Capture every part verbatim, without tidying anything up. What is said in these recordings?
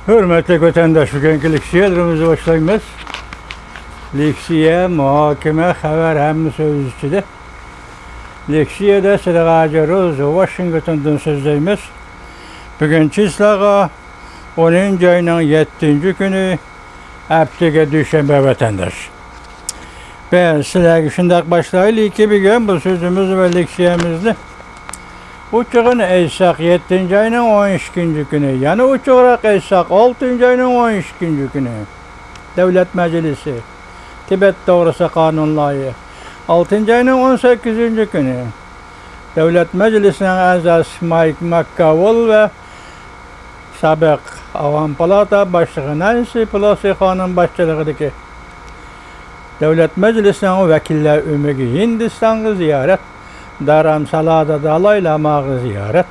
ھۆرمەتلىك ۋەتەنداش، بۈگۈنكى لېكسىيەلىرىمىزنى باشلايمىز. لېكسىيە، مۇھاكىمە، خەۋەر، ھەممىسى ئۆز ئىچىدە. لېكسىيەدە سىدىق ھاجى روز ۋاشىنگتوندىن سۆزلەيمىز. بۈگۈن چىسلاغا ئونىنچى ئاينىڭ يەتتىنچى كۈنى، ھەپتىگە دۈشەنبە، ۋەتەنداش. بەس، سىلەرگە شۇنداق باشلايلىكى، بۈگۈن بۇ سۆزىمىز ۋە لېكسىيەمىزنى ئوچۇقىنى ئېيتساق، يەتتىنچى ئاينىڭ ئون ئىككىنچى كۈنى، يەنە ئوچۇقراق ئېيتساق، ئالتىنچى ئاينىڭ ئون ئىككىنچى كۈنى دۆلەت مەجلىسى تىبەت توغرىسىدا قانۇن لايىھە، ئالتىنچى ئاينىڭ ئون سەككىزىنچى كۈنى دۆلەت مەجلىسىنىڭ ئەزاسى مايك ماككاۋول ۋە سابىق ئاۋام پالاتا باشلىقى نانسى پېلوسى خانىم باشچىلىقىدىكى دۆلەت مەجلىسىنىڭ ۋەكىللەر ئۆمىكى ھىندىستانغا زىيارەت، دارامسالادا دالاي لاماغا زىيارەت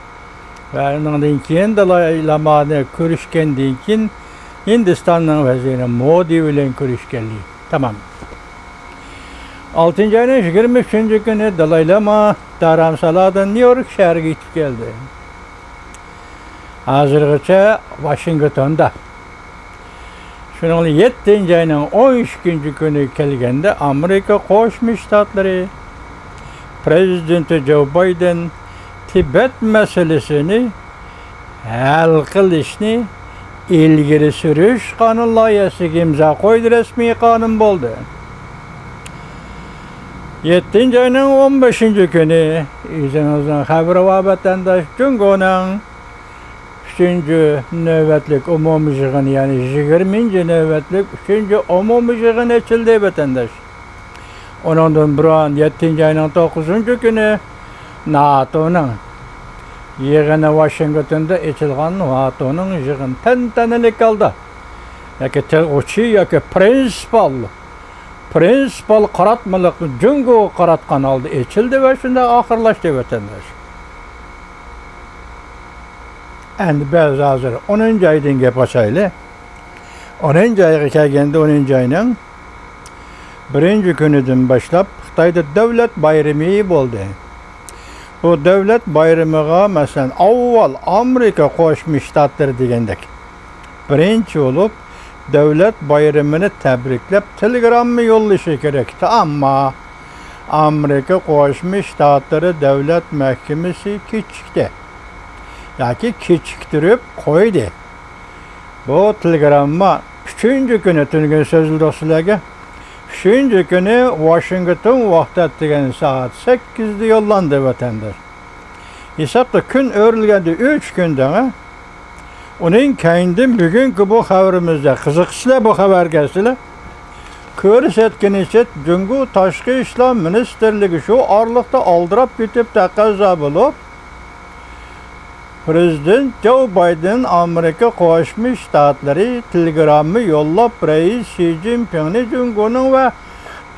ۋە ئۇنىڭدىن كېيىن دالاي لامانى كۆرۈشكەندىن كېيىن، ھىندىستاننىڭ ۋەزىرى مودى بىلەن كۆرۈشكەنلىكى تامام. ئالتىنچى ئاينىڭ يىگىرمە ئۈچىنچى كۈنى دالاي لاما دارامسالادىن نيۇ يورك شەھىرىگە يېتىپ كەلدى. ھازىرغىچە ۋاشىنگتوندا. شۇنىڭ بىلەن يەتتىنچى ئاينىڭ ئون ئىككىنچى كۈنى كەلگەندە، ئامېرىكا قوشما شتاتلىرى پرېزىدېنتى جو بايدېن تىبەت مەسىلىسىنى ھەل قىلىشنى ئىلگىرى سۈرۈش قانۇن لايىھەسىگە ئىمزا قويدى، رەسمىي قانۇن بولدى. يەتتىنچى ئاينىڭ ئون بەشىنچى كۈنى، ئۆزىڭىزنىڭ خەۋىرى بار، ۋەتەنداش، جۇڭگونىڭ ئۈچىنچى نۆۋەتلىك ئومۇمىي يىغىنى، يەنى يىگىرمىنچى نۆۋەتلىك ئۈچىنچى ئومۇمىي يىغىنى ئېچىلدى، ۋەتەنداش. ئۇنىڭدىن بۇرۇن يەتتىنچى ئاينىڭ توققۇزىنچى كۈنى ناتونىڭ يىغىنى ۋاشىنگتوندا ئېچىلغان، ناتونىڭ يىغىنى تەنتەنىلىك ھالدا ياكى تېغۇچى ياكى پرىنسىپال، پرىنسىپال قاراتمىلىقنى جۇڭگوغا قاراتقان ھالدا ئېچىلدى ۋە شۇنداق ئاخىرلاشتى، ۋەتەنداش. ئەمدى بىز ھازىر ئونىنچى ئايدىن گەپ ئاچايلى. ئونىنچى ئايغا كەلگەندە، ئونىنچى ئاينىڭ بىرىنچى كۈنىدىن باشلاپ خىتايدا دۆلەت بايرىمى بولدى. بۇ دۆلەت بايرىمىغا، مەسىلەن، ئاۋۋال ئامېرىكا قوشما شتاتلىرى دېگەندەك بىرىنچى بولۇپ دۆلەت بايرىمىنى تەبرىكلەپ تېلېگرامما يوللىشى كېرەكتى. ئەمما ئامېرىكا قوشما شتاتلىرى دۆلەت مەھكىمىسى كېچىكتى ياكى كېچىكتۈرۈپ قويدى. بۇ تېلېگرامما ئۈچىنچى كۈنى، تۈنۈگۈن سۆزلىدۇق سىلەرگە، ئۈچىنچى كۈنى ۋاشىنگتون ۋاقتى ئەتىگەن سائەت سەككىزدە يوللاندى، ۋەتەنداش. ھېسابتا كۈن ئۆرۈلگەندە ئۈچ كۈن دەڭە. ئۇنىڭ كەينىدىن بۈگۈنكى بۇ خەۋىرىمىزدە، قىزىقىسىلەر بۇ خەۋەرگە سىلەر، كۆرسەتكىنىچە، جۇڭگو تاشقى ئىشلار مىنىستىرلىكى شۇ ئارىلىقتا ئالدىراپ كېتىپ تەقەززا بولۇپ، پرېزىدېنت جو بايدېن ئامېرىكا قوشما شتاتلىرى تېلېگرامما يوللاپ، رەئىس شى جىنپىڭنى جۇڭگونىڭ ۋە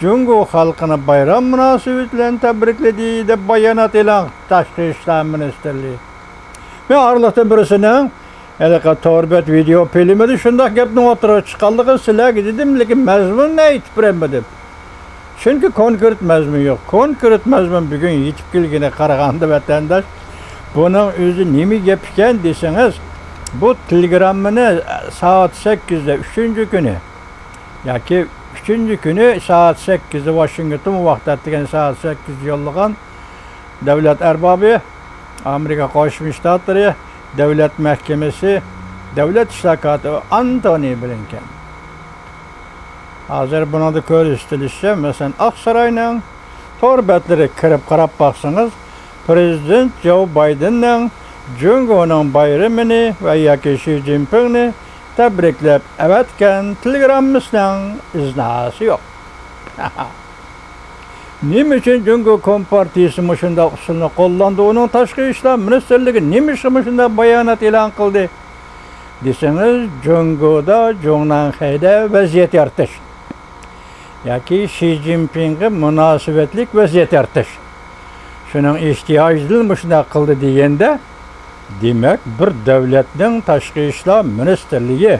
جۇڭگو خەلقىنى بايرام مۇناسىۋىتى بىلەن تەبرىكلىدى، دەپ بايانات ئېلان قىلدى تاشقى ئىشلار مىنىستىرلىكى. مەن ئارىلىقتا بىرسىنىڭ ھېلىقى تور بەت ۋىدېئو فىلىمىدا شۇنداق گەپنىڭ ئوتتۇرىغا چىققانلىقىنى سىلەرگە دېدىم، لېكىن مەزمۇننى ئېيتىپ بېرەلمىدىم. چۈنكى كونكرېت مەزمۇن يوق. كونكرېت مەزمۇن بۈگۈن يېتىپ كەلگىنىگە قارىغاندا، ۋەتەنداش، بۇنىڭ ئۆزى نېمە گەپ ئىكەن دېسىڭىز، بۇ تېلېگراممىنى سائەت سەككىزدە ئۈچىنچى كۈنى ياكى ئۈچىنچى كۈنى سائەت سەككىزدە، ۋاشىنگتون ۋاقتى ئەتىگەن سائەت سەككىزدە يوللىغان دۆلەت ئەربابى، ئامېرىكا قوشما شتاتلىرى دۆلەت مەھكىمىسى دۆلەت ئىشلار كاتىپى ئانتونى بلىنكېن. ھازىر بۇنىڭدا كۆرسىتىلىشىچە، مەسىلەن، ئاقساراينىڭ تور بەتلىرىگە كىرىپ قاراپ باقسىڭىز، پرېزىدېنت جو بايدېننىڭ جۇڭگونىڭ بايرىمىنى ۋە ياكى شى جىنپىڭنى تەبرىكلەپ ئەۋەتكەن تېلېگراممىسىنىڭ ئىزناسى يوق. نېمە ئۈچۈن جۇڭگو كومپارتىيىسى مۇشۇنداق ئۇسۇلنى قوللاندى؟ ئۇنىڭ تاشقى ئىشلار مىنىستىرلىكى نېمە ئىشقا مۇشۇنداق بايانات ئېلان قىلدى دېسىڭىز، جۇڭگودا، جۇڭنەنخەيدە ۋەزىيەت يارىتىش ياكى شى جىنپىڭغا مۇناسىۋەتلىك ۋەزىيەت يارىتىش. شۇنىڭ ئېھتىياجىدىن مۇشۇنداق قىلدى دېگەندە، دېمەك، بىر دۆلەتنىڭ تاشقى ئىشلار مىنىستىرلىكى،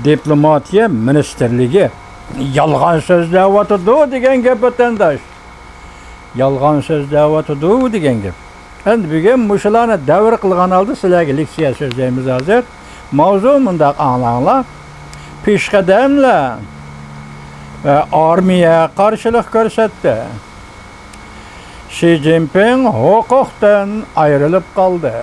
دىپلوماتىيە مىنىستىرلىكى يالغان سۆزلەۋاتىدۇ دېگەن گەپ، ۋەتەنداش. يالغان سۆزلەۋاتىدۇ دېگەن گەپ. ئەمدى بۈگۈن مۇشۇلارنى دەۋر قىلغان ھالدا سىلەرگە لېكسىيە سۆزلەيمىز ھازىر. ماۋزۇ مۇنداق ئاڭلاڭلار، پېشقەدەملەر ۋە ئارمىيە قارشىلىق كۆرسەتتى. شى جىنپىڭ ھوقۇقتىن ئايرىلىپ قالدى.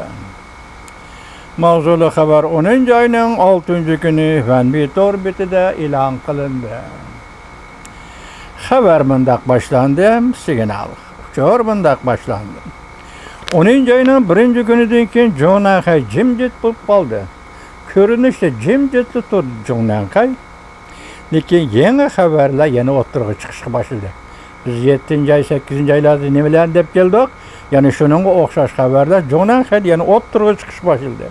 ماۋزۇلۇق خەۋەر ئونىنچى ئاينىڭ ئالتىنچى كۈنى ۋەنبى تور بېتىدە ئېلان قىلىندى. خەۋەر مۇنداق باشلاندى، سىگنال، ئۇچۇر مۇنداق باشلاندى. ئونىنچى ئاينىڭ بىرىنچى كۈنىدىن كېيىن جۇڭنەنخەي جىمجىت بولۇپ قالدى. كۆرۈنۈشتە جىمجىتلا تۇردى جۇڭنەنخەي. لېكىن يېڭى خەۋەرلەر يەنە ئوتتۇرىغا چىقىشقا باشلىدى. بىز يەتتىنچى ئاي، سەككىزىنچى ئايلاردا نېمىلەرنى دەپ كەلدۇق؟ يەنە شۇنىڭغا ئوخشاش خەۋەرلەر جۇڭنەنخەيدە يەنە ئوتتۇرىغا چىقىشقا باشلىدى.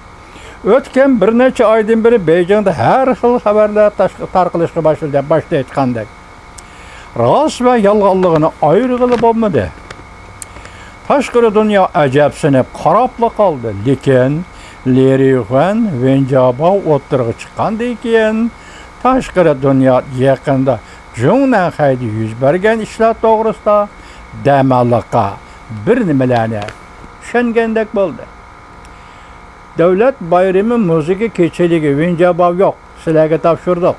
ئۆتكەن بىر نەچچە ئايدىن بېرى بېيجىڭدا ھەر خىل خەۋەرلەر تاش-، تارقىلىشقا باشلىدى، باشتا ئېيتقاندەك. راست ۋە يالغانلىقىنى ئايرىغىلى بولمىدى. تاشقىرى دۇنيا ئەجەبسىنىپ قاراپلا قالدى. لېكىن لى رىخۈەن، ۋېن جياۋباۋ ئوتتۇرىغا چىققاندىن كېيىن، تاشقىرى دۇنيا يېقىندا جۇڭنەنخەيدە يۈز بەرگەن ئىشلار توغرىسىدا دەماللىققا بىر نېمىلەرنى چۈشەنگەندەك بولدى. دۆلەت بايرىمى مۇزىكا كېچىلىكى، ۋېن جياۋباۋ يوق. سىلەرگە تاپشۇردۇق.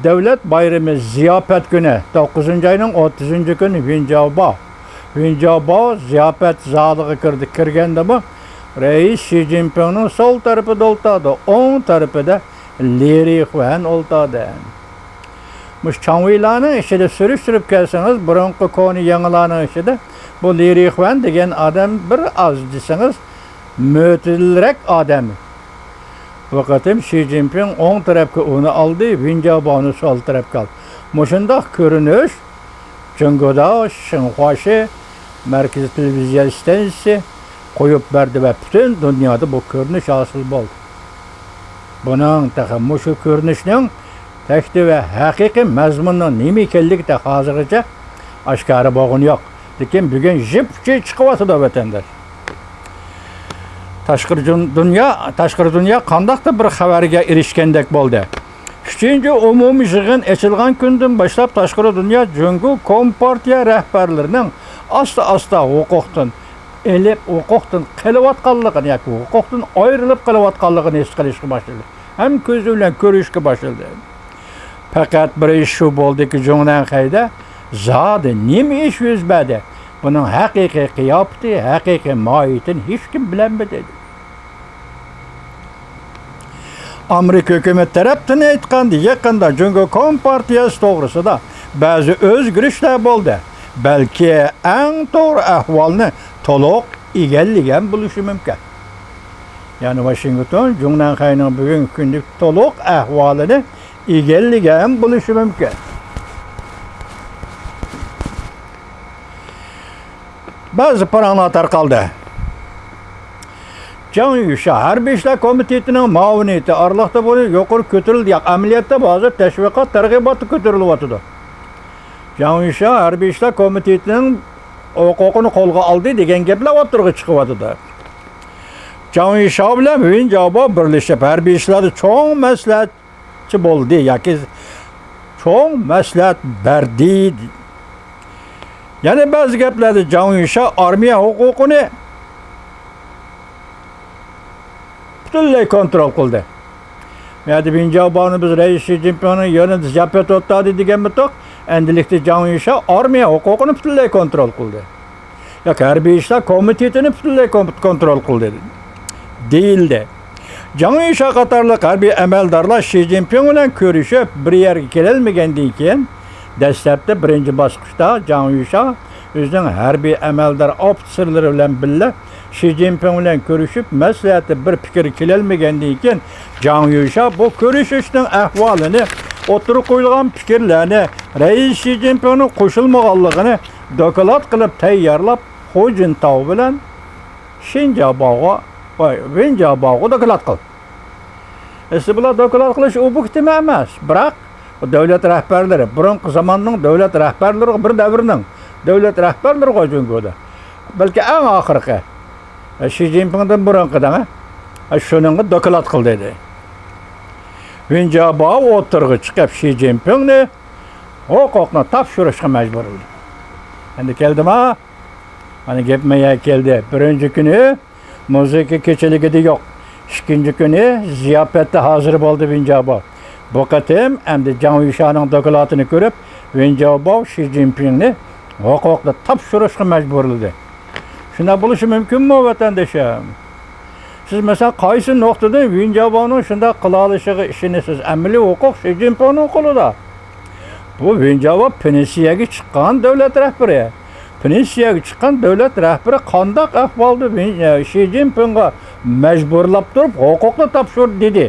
دۆلەت بايرىمى زىياپەت كۈنى، توققۇزىنچى ئاينىڭ ئوتتۇزىنچى كۈنى ۋېن جياۋباۋ. ۋېن جياۋباۋ زىياپەت زالىغا كىردى. كىرگەندىمۇ رەئىس شى جىنپىڭنىڭ سول تەرىپىدە ئولتۇردى، ئوڭ تەرىپىدە لى رىخۈەن ئولتۇردى. مۇشۇ چاڭۋېيلارنىڭ ئىچىدە سۈرۈشتۈرۈپ كەلسىڭىز، بۇرۇنقى كونا يېڭىلارنىڭ ئىچىدە بۇ لى رىخۈەن دېگەن ئادەم بىر ئاز دېسىڭىز مۆتىدىلرەك ئادەم. بۇ قېتىم شى جىنپىڭ ئوڭ تەرەپكە ئۇنى ئالدى، ۋېن جياۋباۋنى سول تەرەپكە ئالدى. مۇشۇنداق كۆرۈنۈش جۇڭگودا شىنخۇاشى مەركىزىي تېلېۋىزىيە ئىستانسىسى قويۇپ بەردى ۋە پۈتۈن دۇنيادا بۇ كۆرۈنۈش ھاسىل بولدى. بۇنىڭ تېخى مۇشۇ كۆرۈنۈشنىڭ تەكتى ۋە ھەقىقىي مەزمۇنىنىڭ نېمە ئىكەنلىكى تېخى ھازىرغىچە ئاشكارا بولغىنى يوق. لېكىن بۈگۈن ژىپ ئۇچى چىقىۋاتىدۇ، ۋەتەنداش. تاشقىرى جۇن-، دۇنيا، تاشقىرى دۇنيا قانداقتۇر بىر خەۋەرگە ئېرىشكەندەك بولدى. ئۈچىنچى ئومۇمىي يىغىن ئېچىلغان كۈندىن باشلاپ تاشقىرى دۇنيا جۇڭگو كومپارتىيە رەھبەرلىرىنىڭ ئاستا-ئاستا ھوقۇقتىن ئېلىپ، ھوقۇقتىن قېلىۋاتقانلىقىنى ياكى ھوقۇقتىن ئايرىلىپ قېلىۋاتقانلىقىنى ھېس قىلىشقا باشلىدى. ھەم كۆزى بىلەن كۆرۈشكە باشلىدى. پەقەت بىر ئىش شۇ بولدىكى، جۇڭنەنخەيدە زادى نېمە ئىش يۈز بەردى؟ بۇنىڭ ھەقىقىي قىياپىتى، ھەقىقىي ماھىيىتىنى ھېچكىم بىلەلمىدى. ئامېرىكا ھۆكۈمىتى تەرەپتىن ئېيتقاندا، يېقىندا جۇڭگو كومپارتىيەسى توغرىسىدا بەزى ئۆزگىرىشلەر بولدى. بەلكى ئەڭ توغرا ئەھۋالنى تولۇق ئىگىلىگەن بولۇشى مۇمكىن. يەنى ۋاشىنگتون جۇڭنەنخەينىڭ بۈگۈنكى كۈندىكى تولۇق ئەھۋالىنى ئىگىلىگەن بولۇشى مۇمكىن. بەزى پاراڭلار تارقالدى. جاڭ يۈشا ھەربىي ئىشلار كومىتېتىنىڭ مۇئاۋىنىيىتى ئارىلىقتا بۇنى يۇقىرى كۆتۈرۈلدى. ياق، ئەمەلىيەتتە بۇ ھازىر تەشۋىقات، تەرغىباتتا كۆتۈرۈلۈۋاتىدۇ. جاڭ يۈشا ھەربىي ئىشلار كومىتېتىنىڭ ھوقۇقىنى قولغا ئالدى دېگەن گەپلەر ئوتتۇرىغا چىقىۋاتىدۇ. جاڭ يۈشا بىلەن ۋېن جياۋباۋ بىرلىشىپ ھەربىي ئىشلاردا چوڭ مەسلىھەتچى بولدى ياكى چوڭ مەسلىھەت بەردى. يەنە بەزى گەپلەردە جاڭ يۈشا ئارمىيە ھوقۇقىنى پۈتۈنلەي كونترول قىلدى. بۇ يەردە ۋېن جياۋباۋنى بىز رەئىس شى جىنپىڭنىڭ يېنىدا زىياپەت ئولتۇردى دېگەنمىتۇق؟ ئەمدىلىكتە جاڭ يۈشا ئارمىيە ھوقۇقىنى پۈتۈنلەي كونترول قىلدى. ياكى ھەربىي ئىشلار كومىتېتىنى پۈتۈنلەي كون-، كونترول قىلدى دېيىلدى. جاڭ يۈشا قاتارلىق ھەربىي ئەمەلدارلار شى جىنپىڭ بىلەن كۆرۈشۈپ، بىر يەرگە كېلەلمىگەندىن كېيىن، دەسلەپتە بىرىنچى باسقۇچتا جاڭ يۈشا ئۆزىنىڭ ھەربىي ئەمەلدار ئوفىتسېرلىرى بىلەن بىللە شى جىنپىڭ بىلەن كۆرۈشۈپ، مەسلىھەتتە بىر پىكىرگە كېلەلمىگەندىن كېيىن، جاڭ يۈشا بۇ كۆرۈشۈشنىڭ ئەھۋالىنى، ئوتتۇرىغا قويۇلغان پىكىرلەرنى، رەئىس شى جىنپىڭنىڭ قوشۇلمىغانلىقىنى دوكلات قىلىپ تەييارلاپ، خۇ جىنتاۋ بىلەن شىن جياۋباۋغا، ۋاي، ۋېن جياۋباۋغا دوكلات قىلدى. ئەسلى بۇلار دوكلات قىلىش ئوبيېكتىمۇ ئەمەس، بىراق دۆلەت رەھبەرلىرى، بۇرۇنقى زاماننىڭ دۆلەت رەھبەرلىرىغا، بىر دەۋرنىڭ دۆلەت رەھبەرلىرىغا جۇڭگودا، بەلكى ئەڭ ئاخىرقى، شى جىنپىڭدىن بۇرۇنقى دەڭە، شۇنىڭغا دوكلات قىلدى دېدى. ۋېن جياۋباۋ ئوتتۇرىغا چىقىپ، شى جىنپىڭنى ھوقۇقنى تاپشۇرۇشقا مەجبۇرلىدى. ئەمدى كەلدىما؟ مانا گەپ مايا كەلدى. بىرىنچى كۈنى مۇزىكا كېچىلىكىدە يوق. ئىككىنچى كۈنى زىياپەتتە ھازىر بولدى ۋېن جياۋباۋ. بۇ قېتىم ئەمدى جاڭ يۈشانىڭ دوكلاتىنى كۆرۈپ، ۋېن جياۋباۋ شى جىنپىڭنى ھوقۇقنى تاپشۇرۇشقا مەجبۇرلىدى. شۇنداق بولۇشى مۇمكىنمۇ، ۋەتەندىشىم؟ سىز، مەسىلەن، قايسى نۇقتىدىن ۋېن جياۋباۋنىڭ شۇنداق قىلالىشىغا ئىشىنىسىز؟ ئەمەلىي ھوقۇق شى جىنپىڭنىڭ قولىدا. بۇ ۋېن جياۋباۋ پېنسىيەگە چىققان دۆلەت رەھبىرى. پېنسىيەگە چىققان دۆلەت رەھبىرى قانداق ئەھۋالدا ۋېن-، ئە، شى جىنپىڭغا مەجبۇرلاپ تۇرۇپ ھوقۇقنى تاپشۇر دېدى؟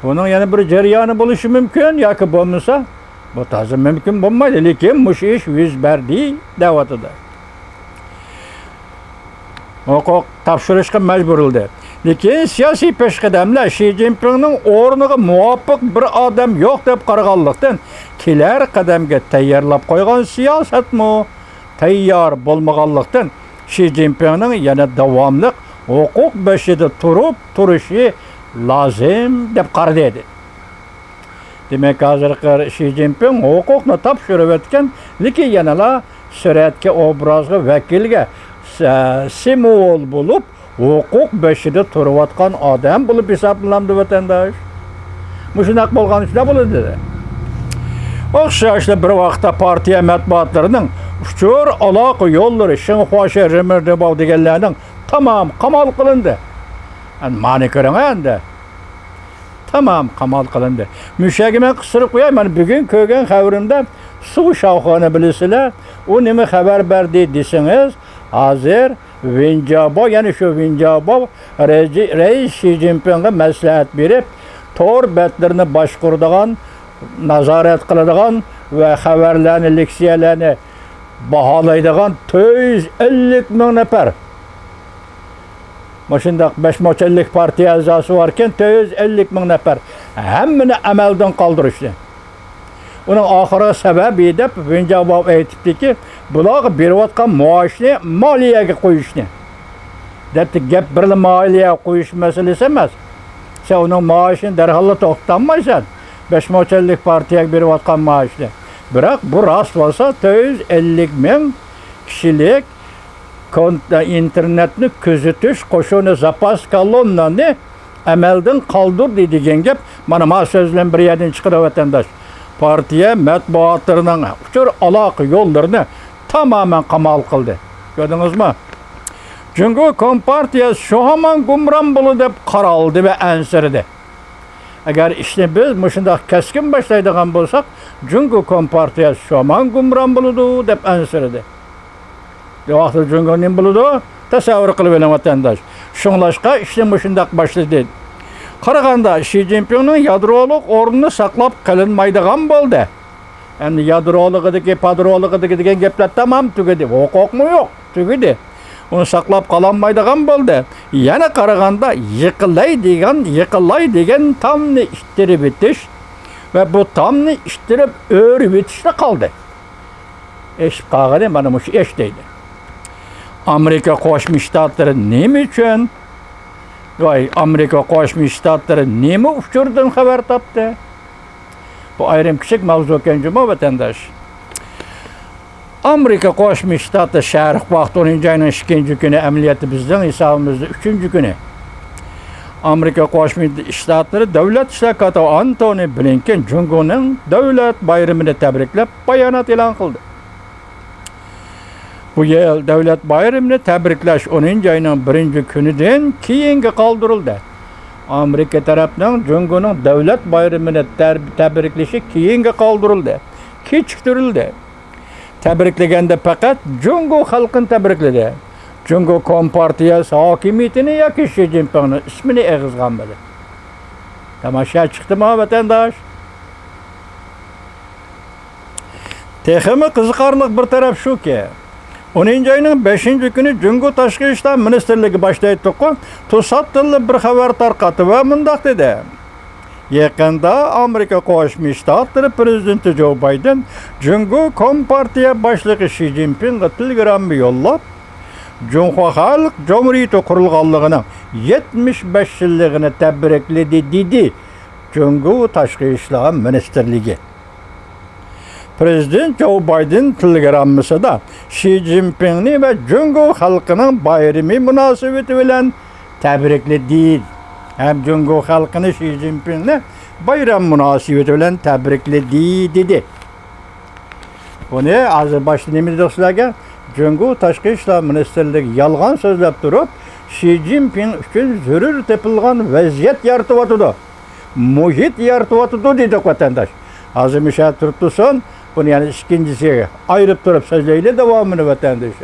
بۇنىڭ يەنە بىر جەريانى بولۇشى مۇمكىن ياكى بولمىسا، بۇ تازا مۇمكىن بولمايدۇ. لېكىن مۇشۇ ئىش يۈز بەردى دەۋاتىدۇ. ھوقۇق تاپشۇرۇشقا مەجبۇرلىدى. لېكىن سىياسىي پېشقەدەملەر شى جىنپىڭنىڭ ئورنىغا مۇۋاپىق بىر ئادەم يوق دەپ قارىغانلىقتىن، كېلەر قەدەمگە تەييارلاپ قويغان سىياسەتمۇ تەييار بولمىغانلىقتىن، شى جىنپىڭنىڭ يەنە داۋاملىق ھوقۇق بېشىدا تۇرۇپ تۇرۇشى لازىم دەپ قارىدى. دېمەك، ھازىرقى شى جىنپىڭ ھوقۇقنى تاپشۇرۇۋەتكەن، لېكىن يەنىلا سۈرەتكە، ئوبرازغا، ۋەكىلگە، س-، سىمۋول بولۇپ، ھوقۇق بېشىدا تۇرۇۋاتقان ئادەم بولۇپ ھېسابلىنامدۇ، ۋەتەنداش؟ مۇشۇنداق بولغان شۇنداق بولىدۇ دېدى. ئوخشاشلا بىر ۋاقىتتا پارتىيە مەتبۇئاتلىرىنىڭ ئۇچۇر ئالاقە يوللىرى شىنخۇاشى، رېمېردېباۋ دېگەنلەرنىڭ تامام قامال قىلىندى. ئەمدى مانى كۆرۈڭ ئەمدى. تامام قامال قىلىندى. مۇشۇ يەرگە مەن قىستۇرۇپ قوياي، مانا بۈگۈن كۆرگەن خەۋىرىمدە سۇ شاۋخۇنى بىلىسىلەر، ئۇ نېمە خەۋەر بەردى دېسىڭىز، ھازىر ۋېن جياۋباۋ، يەنە شۇ ۋېن جياۋباۋ رەئىس، رەئىس شى جىنپىڭغا مەسلىھەت بېرىپ، تور بەتلىرىنى باشقۇرىدىغان، نازارەت قىلىدىغان ۋە خەۋەرلەرنى، لېكسىيەلەرنى باھالايدىغان تۆت يۈز ئەللىك مىڭ نەپەر، مۇشۇنداق بەش مۇچەللىك پارتىيە ئەزاسى باركەن، تۆت يۈز ئەللىك مىڭ نەپەر، ھەممىنى ئەمەلدىن قالدۇرۇشنى. ئۇنىڭ ئاخىرقى سەۋەبى دەپ ۋېن جياۋباۋ ئېيتىپتىكى، بۇلارغا بېرىۋاتقان مائاشنى مالىيەگە قويۇشنى. دەپتۇ، گەپ بىرلا مالىيەگە قويۇش مەسىلىسى ئەمەس. سەن ئۇنىڭ مائاشىنى دەرھاللا توختىتالمايسەن. بەش مۇچەللىك پارتىيەگە بېرىۋاتقان مائاشنى. بىراق بۇ راست بولسا، تۆت يۈز ئەللىك مىڭ كىشىلىك كون-، ئىنتېرنېتنى كۆزىتىش قوشۇنى، زاپاس كالوننانى ئەمەلدىن قالدۇردى دېگەن گەپ، مانا، ما سۆزلەم بىر يەردىن چىقىدۇ، ۋەتەنداش. پارتىيە مەتبۇئاتلىرىنىڭ ئۇچۇر ئالاقە يوللىرىنى تامامەن قامال قىلدى. كۆردىڭىزمۇ؟ جۇڭگو كومپارتىيەسى شۇ ھامان گۇمران بولىدۇ دەپ قارالدى ۋە ئەنسىرىدى. ئەگەر ئىشنى بىز مۇشۇنداق كەسكىن باشلايدىغان بولساق، جۇڭگو كومپارتىيەسى شۇ ھامان گۇمران بولىدۇ دەپ ئەنسىرىدى. بۇ ۋاقىتتا جۇڭگو نېمە بولىدۇ؟ تەسەۋۋۇر قىلىۋېلىڭ، ۋەتەنداش. شۇڭلاشقا ئىشنى مۇشۇنداق باشلىدى. قارىغاندا، شى جىنپىڭنىڭ يادرولۇق ئورنىنى ساقلاپ قېلىنمايدىغان بولدى. ئەمدى يادرولۇقىدىكى، پادرولۇقىدىكى دېگەن گەپلەر تامام تۈگىدى. ھوقۇقمۇ يوق، تۈگىدى. ئۇنى ساقلاپ قالالمايدىغان بولدى. يەنە قارىغاندا، يىقىلاي دېگەن، يىقىلاي دېگەن تامنى ئىتتىرىۋېتىش ۋە بۇ تامنى ئىتتىرىپ ئۆرۈۋېتىشلا قالدى. ئېشىپ قالغىنى مانا مۇشۇ ئىش دەيدۇ. ئامېرىكا قوشما شتاتلىرى نېمە ئۈچۈن، ۋاي، ئامېرىكا قوشما شتاتلىرى نېمە ئۇچۇردىن خەۋەر تاپتى؟ بۇ ئايرىم كىچىك ماۋزۇكەن جۇمۇ، ۋەتەنداش. ئامېرىكا قوشما شتاتى شەرق ۋاقىت ئونىنچى ئاينىڭ ئىككىنچى كۈنى، ئەمەلىيەتتە بىزنىڭ ھېسابىمىزدا ئۈچىنچى كۈنى، ئامېرىكا قوشما شتاتلىرى دۆلەت ئىشلار كاتىپى ئانتونى بلىنكېن جۇڭگونىڭ دۆلەت بايرىمىنى تەبرىكلەپ بايانات ئېلان قىلدى. بۇ يىل دۆلەت بايرىمىنى تەبرىكلەش ئونىنچى ئاينىڭ بىرىنچى كۈنىدىن كېيىنگە قالدۇرۇلدى. ئامېرىكا تەرەپنىڭ جۇڭگونىڭ دۆلەت بايرىمىنى تەر-، تەبرىكلىشى كېيىنگە قالدۇرۇلدى، كېچىكتۈرۈلدى. تەبرىكلىگەندە پەقەت جۇڭگو خەلقىنى تەبرىكلىدى. جۇڭگو كومپارتىيەسى ھاكىمىيىتىنى ياكى شى جىنپىڭنىڭ ئىسمىنى ئېغىزغا ئالمىدى. تاماشا چىقتىمۇ، ۋەتەنداش؟ تېخىمۇ قىزىقارلىق بىر تەرەپ شۇكى، ئونىنچى ئاينىڭ بەشىنچى كۈنى جۇڭگو تاشقى ئىشلار مىنىستىرلىكى باشتا ئېيتتۇققۇ، توساتتىنلا بىر خەۋەر تارقاتتى ۋە مۇنداق دېدى: يېقىندا ئامېرىكا قوشما شتاتلىرى پىرېزىدېنتى جو بايدېن جۇڭگو كومپارتىيە باشلىقى شى جىنپىڭغا تېلېگرامما يوللاپ، جۇڭخۇا خەلق جۇمھۇرىيىتى قۇرۇلغانلىقىنىڭ يەتمىش بەش يىللىقىنى تەبرىكلىدى، دېدى جۇڭگو تاشقى ئىشلار مىنىستىرلىكى. پىرېزىدېنت جو بايدېن تېلېگراممىسىدا شى جىنپىڭنى ۋە جۇڭگو خەلقىنىڭ بايرىمى مۇناسىۋىتى بىلەن تەبرىكلىدى ھەم جۇڭگو خەلقىنى شى جىنپىڭنى بايرام مۇناسىۋىتى بىلەن تەبرىكلىدى، دېدى. بۇنى ھازىر باشتا نېمە دېدۇق سىلەرگە؟ جۇڭگو تاشقى ئىشلار مىنىستىرلىكى يالغان سۆزلەپ تۇرۇپ، شى جىنپىڭ ئۈچۈن زۆرۈر تېپىلغان ۋەزىيەت يارىتىۋاتىدۇ، مۇھىت يارىتىۋاتىدۇ دېدۇق، ۋەتەنداش. ھازىر مۇشۇ يەردە تۇرۇپ تۇرسۇن، بۇنى يەنە ئىككىنچىسىگە ئايرىپ تۇرۇپ سۆزلەيلى داۋامىنى، ۋەتەنداش.